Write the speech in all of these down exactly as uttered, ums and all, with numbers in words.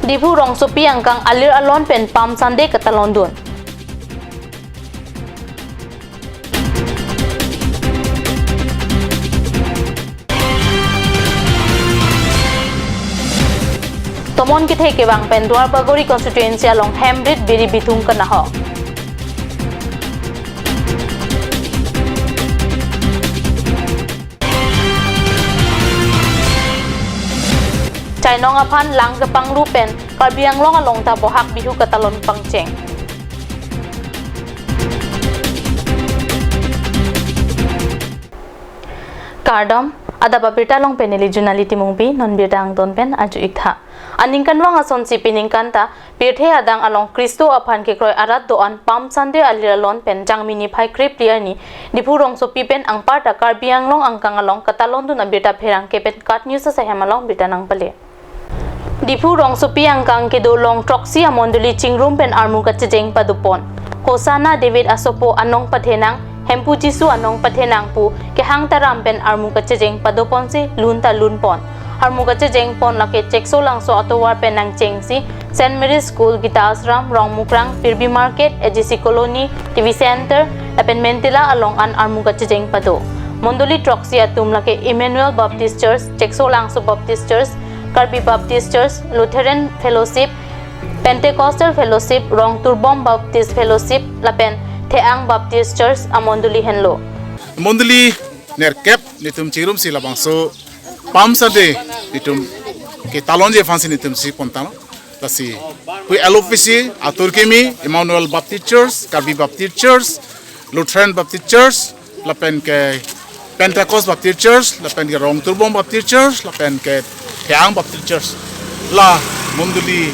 Diphu rongsopi angkang alir alon pen Palm Sunday katalondun. Tomon kethe kevang pen Duar Bagori constituency along hemrit biri bithung kanahok. Chainong aphan lang kepanglu pen Karbi Anglong along ta Bohag Bihu katalon pangcheng. Kardom, adap abirta along pen neli Junali Timungpi, non birta angton pen arju-ik tha. Aningkanvang asonsi pini ningkan ta, pirthe adang along Khristo aphan kekroi arat do-an Palm Sunday alir alon pen Jangmi niphai krephli arni, Diphu rongsopi pen anparta Karbi Anglong angkang along katalondun abirta pherangke pen KAT News asahem along birta nangpale. Diphu rongsopi angkang kedo long throksi amondoli chingrum pen armu kachejeng padopon. Hosanna David asopo anong pathenang, Hemphu Jisu anong pathenang pu kehang taram pen armu kachejeng padoponsi lun ta lunpon. Armu kachejeng pon lake Cheksolangso atovar pen nangchengsi Saint Mary's School, Gita Ashram, Rongmukrang, Pirbi Market, A G C Colony, T V Center, lapen Mentila along an armu kachejeng pado. Mondoli throksi atum lake Emmanuel Baptist Church, Cheksolangso Baptist Church, Karbi Baptist Church, Lutheran Fellowship, Pentecostal Fellowship, Rongturbom Baptist Fellowship, lapen Theang Baptist Church amondoli henlo. Mondoli nerkep netum chingrum si labangso Palm Sunday netum ketalonji aphansi netum si pontang. Lasi pu L O P C atur kimi Emmanuel Baptist Church, Karbi Baptist Church, Lutheran Baptist Church, lapen ke Pentecost Baptist Church, lapen ke Rongturbom Baptist Church, lapen ke Theang Baptist Church. La mondoli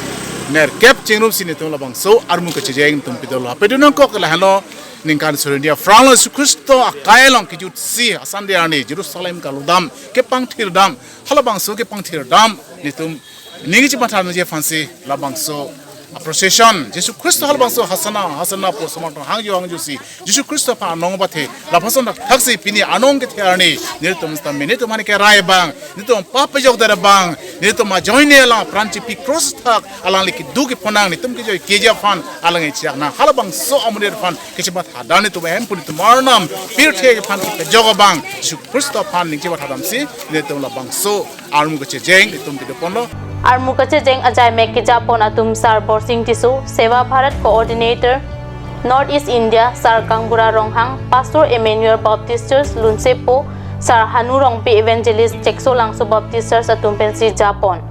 nerkep chingrum si netum labangso armu kachejeng netum pidolo. Pedunang kok la hano ningkan suri India Frank lo Jisu Khristo akai along kejutsi a-Sunday arni Jerusalem kalodam kepangthirdam, halabangso kepangthirdam netum ning chimatha nangji aphansi labangso a-procession Jisu Khristo halabangso Hosanna, Hosanna pu somatong hangjo hangjo si Jisu Khristo aphan anong pathe, lapuson thaksi pini anong kethe arni netum stam netum hani kerai abang, netum pap pejok dar abang, netum ajoine la pran chipi cross thak alangli kedo keponang netum kejoi keji aphan alangli chiak nang halabangso amonit aphan kechibat hadan netum ahem puni tumar nam pirthe aphan kepejok abang Jisu Khristo aphan ning chibat hadamsi netum labangso armu kachejeng netum pidoponlo. Armu kachejeng ajai mek kejapon atum Sar Borsing Tisso, Seva Bharat Coordinator, North East India, Sar Kangbura Ronghang, Pastor Emmanuel Baptist Church Lunsepo, Sar Hanu Rongpi Evangelist Cheksolangso Baptist Church atum pensi japon.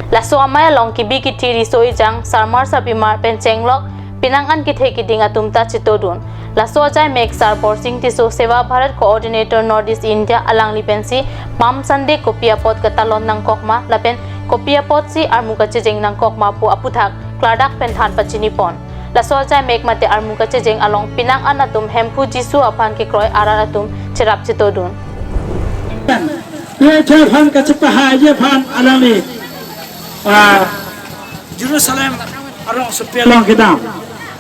Laso amei along kebi kethe riso ejang, sarmar sarpimar pen chenglok, penang an kethe keding atum ta chetodun. Laso ajai mek Sar Borsing Tisso, Seva Bharat Coordinator North East India alangli pensi Palm Sunday kopi apot katalon nangkokma lapen kopi apotsi armu kachejeng nangkokma pu aputhak klardak pen than pachinipon. Laso ajai mek mate armu kachejeng along penang an atum Hemphu Jisu aphan kekroi arat atum cherap chetodun. Pirthe aphan kachepahaiji aphan alangli, ah, Jerusalem arongsopi along kedam.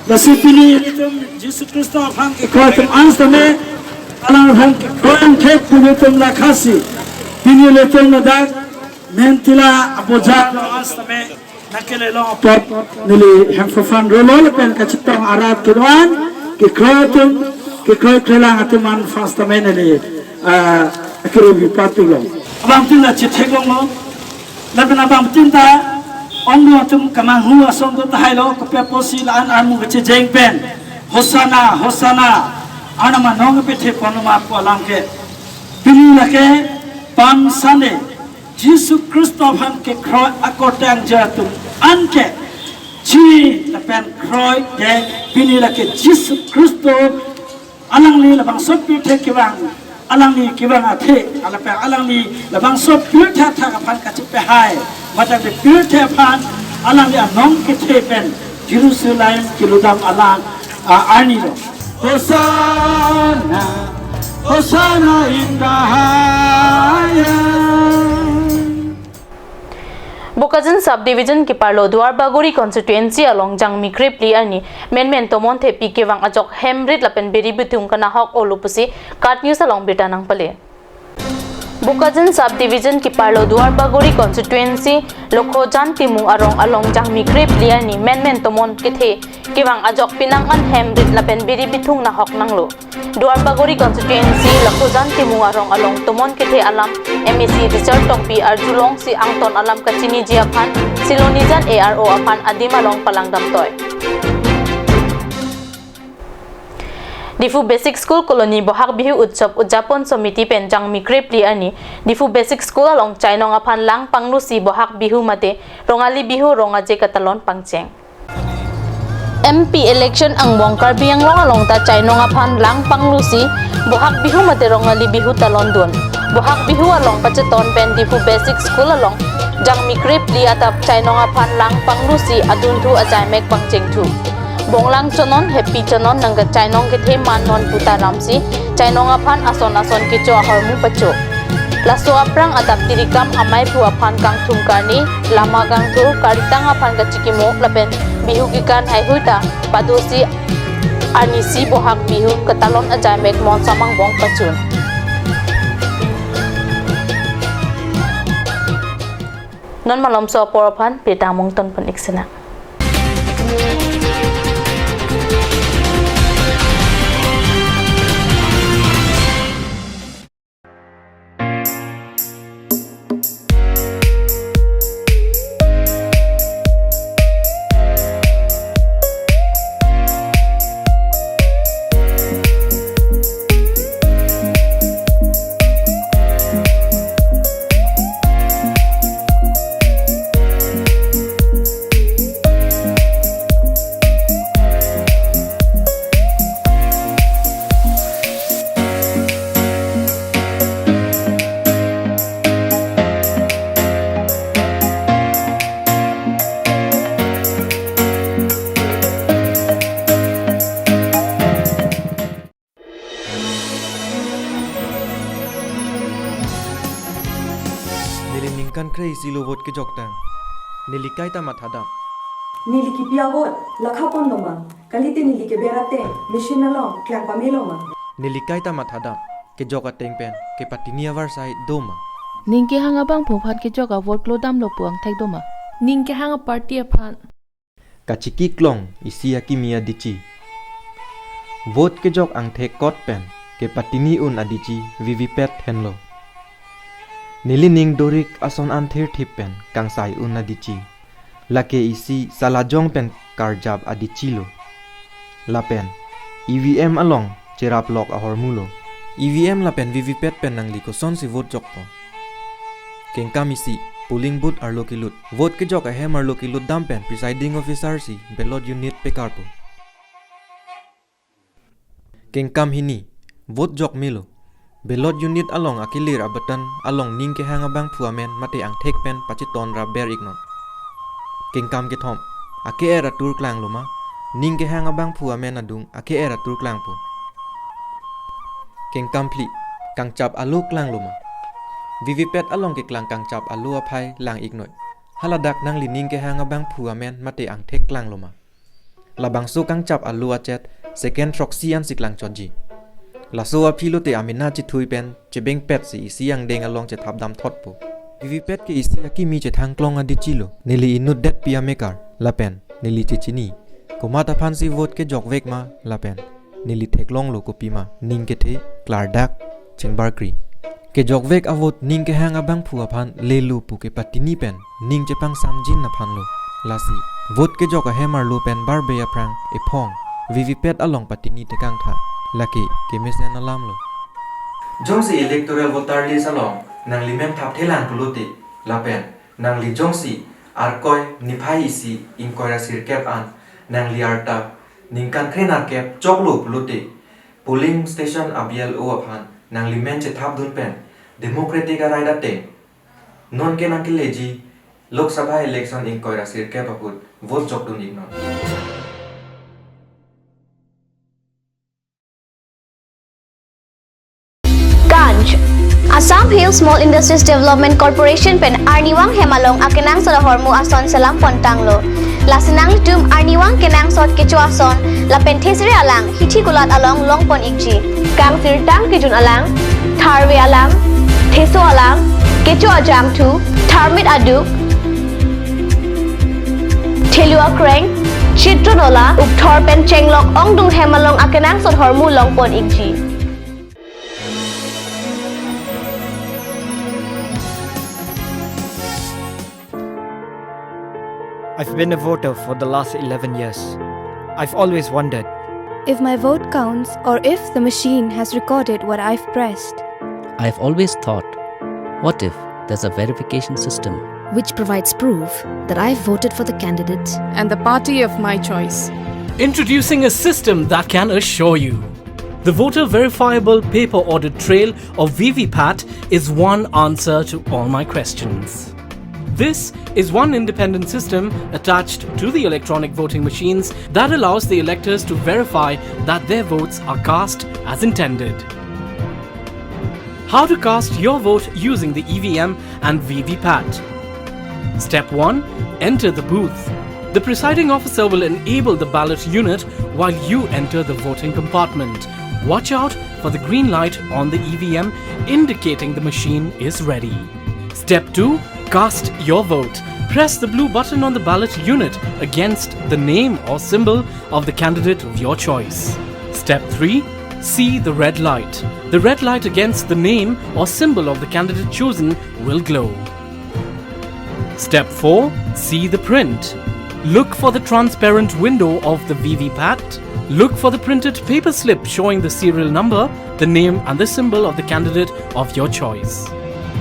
Lasi pini ilitum Jisu Khristo aphan kekroi atum an sitame, alangphan kekroi angthek pu ilitum lakhasi pini ilitum ladak Mentila abojar along an sitame nangkele long apot neli Hemphu aphan rolo lapen kachetong arat kedo-an kekroi atum, kekroi krelang atum an aphan sitame neli, ah, akiri bipatilo. Abangphutin ta chetheklonglo. Lapen abangphutin ta ongno atum kemanghu ason do tahailo, kopi apotsi la-an armu kachejeng pen Hosanna, Hosanna, Arnam anong kepethepon ma pu alam ke. Pini lake Palm Sunday, Jisu Khristo aphan kekroi akorte angja atum an ke chini lapen kroideng, pini lake Jisu Khristo alangli labangso pirthe kevang, alangli kevang athe, lapen alangli labangso pirthe athak aphan kachepahai, mate pirthe aphan alangli anong kethe pen Jerusalem kelodam alang, ah, arni lo. Hosanna, Hosanna in the highest. Bokajan Sub Division keparlo Duar Bagori constituency along Jangmi krephli arni menmen tomon thepi kevang ajok hemrit lapen biri bithung kanahok olo pusi KAT News along birta nangpale. Bokajan Sub Division keparlo Duarbagori Constituency Lokhojan Timung arong along Jangmi krephli arni menmen tomon kethe kevang ajok penang an hem rit lapen biri bithung nahok nanglo. Duarbagori Constituency Lokhojan Timung arong along tomon kethe alam M A C Richard Tokbi arjulongsi angton alam kachiniji aphan Silonijan A R O aphan adim along palangdamtoi. Diphu Basic School Colony Bohag Bihu Utsav Udjapon Samiti pen Jangmi krephli arni Diphu Basic School along chainong aphan lang panglusi Bohag Bihu mate Rongali Bihu rong aje katalon pangcheng. M P election angbong Karbi Anglong along ta chainong aphan lang panglusi Bohag Bihu mate Rongali Bihu talondun. Bohag Bihu along pacheton pen Diphu Basic School along Jangmi krephli adap chainong aphan lang panglusi adunthu ajaimek pangchengthu. Bonglang chonon, hepi chonon, nangkachainong kethe man non puta ramsi chainong aphan ason ason kecho ahormu pacho. Laso aphrang adap tirikam amei aphu aphan kangthum karni, lama kangthur, karitang aphan kachikimo lapen Bihu kekan haihui ta padosi arnisi Bohag Bihu katalon ajaimek monsam angbong pachun. Non malomso apor aphan petang mungton pon ik sena. Neli ningkan kre-isi lo vote kejok tang. Neli kaita mathadam. Neli kipi a-vote lakha pon doma. Kalite neli keber ateng machine along klang pamelo ma. Neli kaita mathadam. Kejok ateng pen kepatini avarsai doma. Ning kehang abangphu aphan kejok a-vote klodamlo pu angthek doma. Ning kehang a-party aphan. Kachiki klong isi akimi adichi. Vote kejok angthek kot pen kepatini un adichi V V P A T henlo. Nelining dorik ason an thirthip pen kangsai un adichi. Lake isi salajong pen karjap adichilo. Lapen E V M along cheraplok ahormulo. E V M lapen V V P A T pen nangli kosonsi vote jokpo? Kengkam isi, polling booth arlo kelut. Vote kejok ahem arlo kelut dam pen presiding officer si ballot unit pekarpo. Kengkam hini, vote jok melo. Ballot unit along akelir a-button along ning kehang abangphu amen mate angthek pen pachiton rap ber iknon. Kengkam kethom, ake-er atur klanglo ma? Ning kehang abangphu amen adung ake-er atur klangpo. Kengkam phli, kangchap alo klanglo ma? V V P A T along keklang kangchap alo aphai lang iknoi. Haladak nangli ning kehang abangphu amen mate angthek klanglo ma? Labangso kangchap alo achet second throksi ansi klangchotji. Laso aphi lote amena chethui pen chebengpet si isi angdeng along chethapdam thotpo. V V P A T ke isi akimi chethang klong adichilo. Neli inut detpi amekar lapen neli chechini. Komat aphansi vote kejokvek ma lapen neli theklonglo kopima ning kethe klardak chengbarkri. Kejokvek a-vote ning kehang abangphu aphan lelo pu kepatini pen ning chepangsamjin aphanlo. Lasi vote kejok ahem arlo pen barbe aphrang ephong V V P A T along patini tekangtha. Lake kemesen alamlo. Jongsi electoral voter list along nangli men thapthelang pulote lapen nangli jongsi Arkoi niphai isi ingkoi ra sirkep an nangli arta ningkan kre nerkep choklo pulote polling station a-B L O aphan nangli men chethapdun pen democratic a-right ateng non ke nangkeleji Lok Sabha election ingkoi ra sirkep ahut vote jokdun iknon. Ganj. Assam Hill Small Industries Development Corporation pen arnivang hem along akenangsot ahormu ason selam pontanglo. Lasi nanglitum arnivang kenangsot kecho ason lapen thesere alang hithi kulat along longpon ikji. Kangsirtang kejun alang, tharve alang, Heso alang, kecho ajangthu, tharmit aduk, thelu akreng, chitro nola, ukthor pen chenglok ongdung hem along akenangsot ahormu longpon ikji. I've been a voter for the last eleven years. I've always wondered if my vote counts or if the machine has recorded what I've pressed. I've always thought, what if there's a verification system which provides proof that I've voted for the candidate and the party of my choice? Introducing a system that can assure you the voter verifiable paper audit trail, or V V PAT, is one answer to all my questions. This is one independent system attached to the electronic voting machines that allows the electors to verify that their votes are cast as intended. How to cast your vote using the E V M and V V PAT. Step one. Enter the booth. The presiding officer will enable the ballot unit while you enter the voting compartment. Watch out for the green light on the E V M indicating the machine is ready. Step two. Cast your vote. Press the blue button on the ballot unit against the name or symbol of the candidate of your choice. Step three. See the red light. The red light against the name or symbol of the candidate chosen will glow. Step four. See the print. Look for the transparent window of the V V PAT. Look for the printed paper slip showing the serial number, the name and the symbol of the candidate of your choice.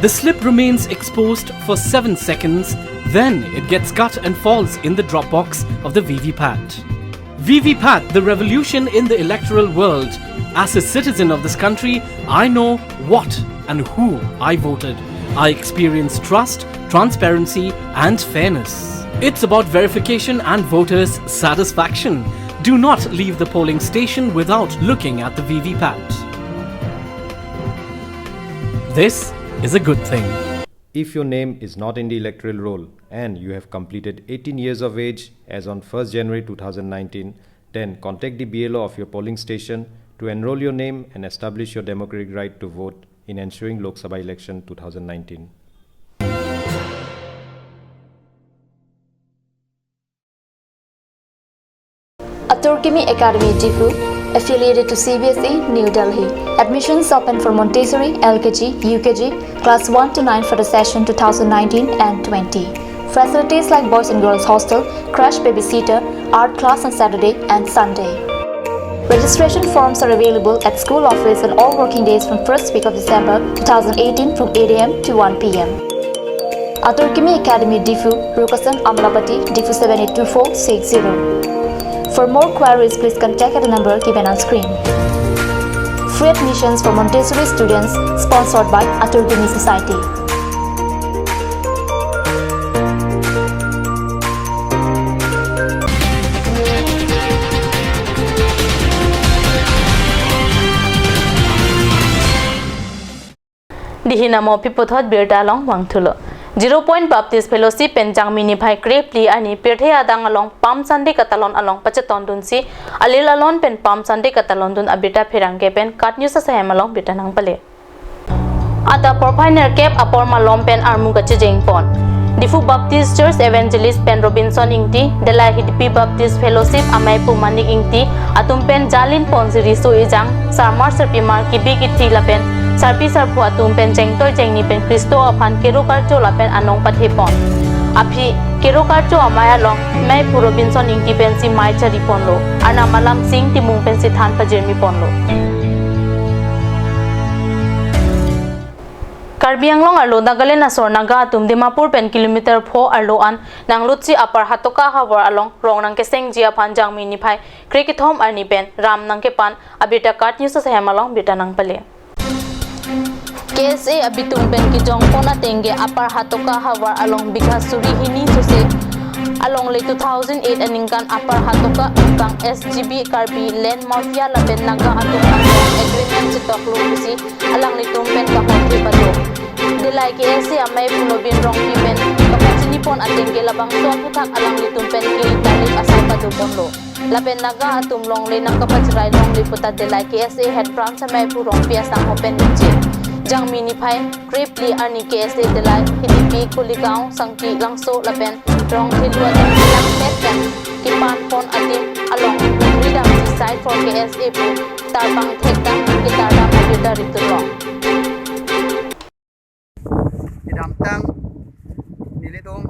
The slip remains exposed for seven seconds, then it gets cut and falls in the drop box of the V V PAT. V V PAT, the revolution in the electoral world. As a citizen of this country, I know what and who I voted. I experience trust, transparency, and fairness. It's about verification and voters' satisfaction. Do not leave the polling station without looking at the V V PAT. This is a good thing. If your name is not in the electoral roll and you have completed eighteen years of age as on first January two thousand nineteen, then contact the B L O of your polling station to enroll your name and establish your democratic right to vote in ensuing Lok Sabha election two thousand nineteen. Atur Kimi Academy Diphu, affiliated to C B S E, New Delhi. Admissions open for Montessori, L K G, U K G, class one to nine for the session two thousand nineteen and twenty. Facilities like boys and girls hostel, crash babysitter, art class on Saturday and Sunday. Registration forms are available at school office on all working days from first week of December two thousand eighteen from eight A M to one P M. Atur Kimi Academy Diphu, Rukasan Amlapati, Diphu seven eight two four six zero. For more queries, please contact at the number given on screen. Free admissions for Montessori students, sponsored by Atur Kimi Society. Dihin amo pi puthot birta along vangthulo. Zero Point Baptist Fellowship pen Jangmi niphai krepli arni pirthe adang along Palm Sunday katalon along pachetondunsi, alil alon pen Palm Sunday katalondun abirta pherangke pen KAT News asahem along birta nangpale. Ata porphai nerkep apor malom pen armu kachejengpon. Diphu Baptist Church Evangelist pen Robinson Ingti, Delai Hidipi Baptist Fellowship amei pu Manik Ingti, atum pen jalinponsi riso ejang, sarmar sarpimar kibi kithi lapen sarpi sarpo atum pen jengtoi jengni pen Khristo aphan kero karcho lapen anong pathepon. Aphi kero karcho amei along mei pu Robinson Ingti pensi mei chariponlo. Arnam alam sing timung pensi than pajirmiponlo. Karbi Anglong arlo Nagaland asor Naga atum Dimapur pen kilometer pho arlo an nanglutsi Upper Hatoka havar along rong nangkesengji aphan Jangmi niphai krekethom arni pen ram nangkepan abirta KAT News asahem along birta nangpale. K S A abitung pen kejongpon atengke Upper Hatoka havar along bigha suri hini sose alongle two thousand eight aningkan Upper Hatoka angkang S G B Karbi Land Mafia lapen Naga atum angkang agreement chetoklo pusi alanglitum pen kahonthe pado. Delai K S A amei pu Nobin Rongpi pen kapachinipon atengke labangso aphuthak alanglitum pen kiri talip asai padoponlo. Lapen Naga atum longle nangkapachirai longle puta Delai K S A Head Branch amei pu Rongpi asangho pen ningje. Kangmi niphai krepli arni K S A Dillai, Hidipi, Kuligaon, Sangti, Langso lapen Rongthelu atum kelang pet pen kepan pon adim along Humridamji Site for K S A pu tarpang thekdam ketardam abirta rip turlo. Kedamtang nelitum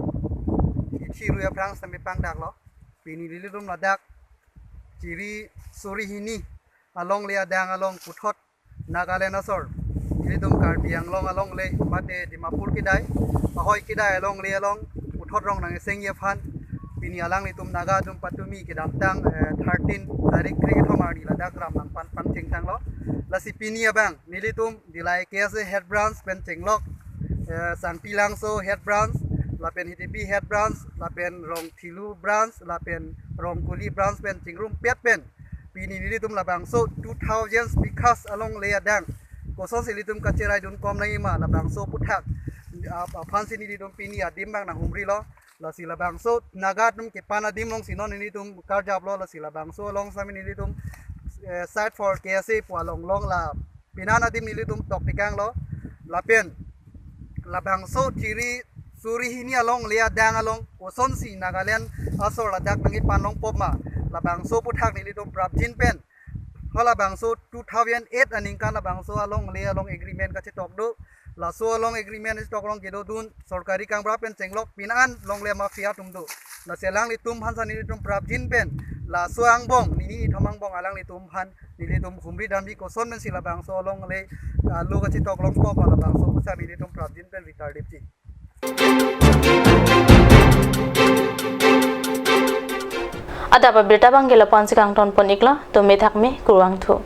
ithi rui aphrang sitame pangdaklo. Pini nelitum ladak Chiri suri hini alongle adang along puthot Nagaland asor nelitum Karbi Anglong alongle mate Dimapur kedai, ahoi kedai alongle along puthot rong nang-esengji aphan pini alanglitum Naga atum patumi kedamtang, eh, thirteen tarik kre-kethom arni ladak ram nangpan pangchengtanglo. Lasi pini abang nelitum Dillai K S A head branch pen chenglok, eh, Sangti Langso head branch, lapen Hidipi head branch, lapen Rongthelu branch, lapen Rongkuli branch pen chingrum pet pen pini nelitum labangso two thousand bighas alongle adang kosonsi nelitum kacheraidun kom nangji ma, labangso aputhak, ah, aphansi nelitum pini adim abang nanghumrilo. Lasi labangso Naga atum kepan adim alongsi non nelitum karjaplo. Lasi labangso along sitame nelitum, eh, Site for K S A pu along along la penan adim nelitum toktekanglo. Lapen labangso Chiri suri hini alongle adang along kosonsi Nagaland asor ladak nangkepan longpo ma, labangso aputhak nelitum prapjin pen, halabangso two thousand eight aningkan labangso alongle along agreement kachetok do. Laso along agreement chetok along kedodun sorkari kangbura pen chenglok, penan longle mafia atum do. Lasi alanglitum aphan sitame nelitum prapjin pen, laso angbong, nini ithom angbong alanglitum aphan nelitum humridamji, koson pensi labangso alongle, ah, lo kachetok longpo ma, labangso aputhak nelitum prapjin pen ritardipji. Adap abirta abang ke lapu-ansi kangton pon iklo, tumi thakmi, kurvangthu.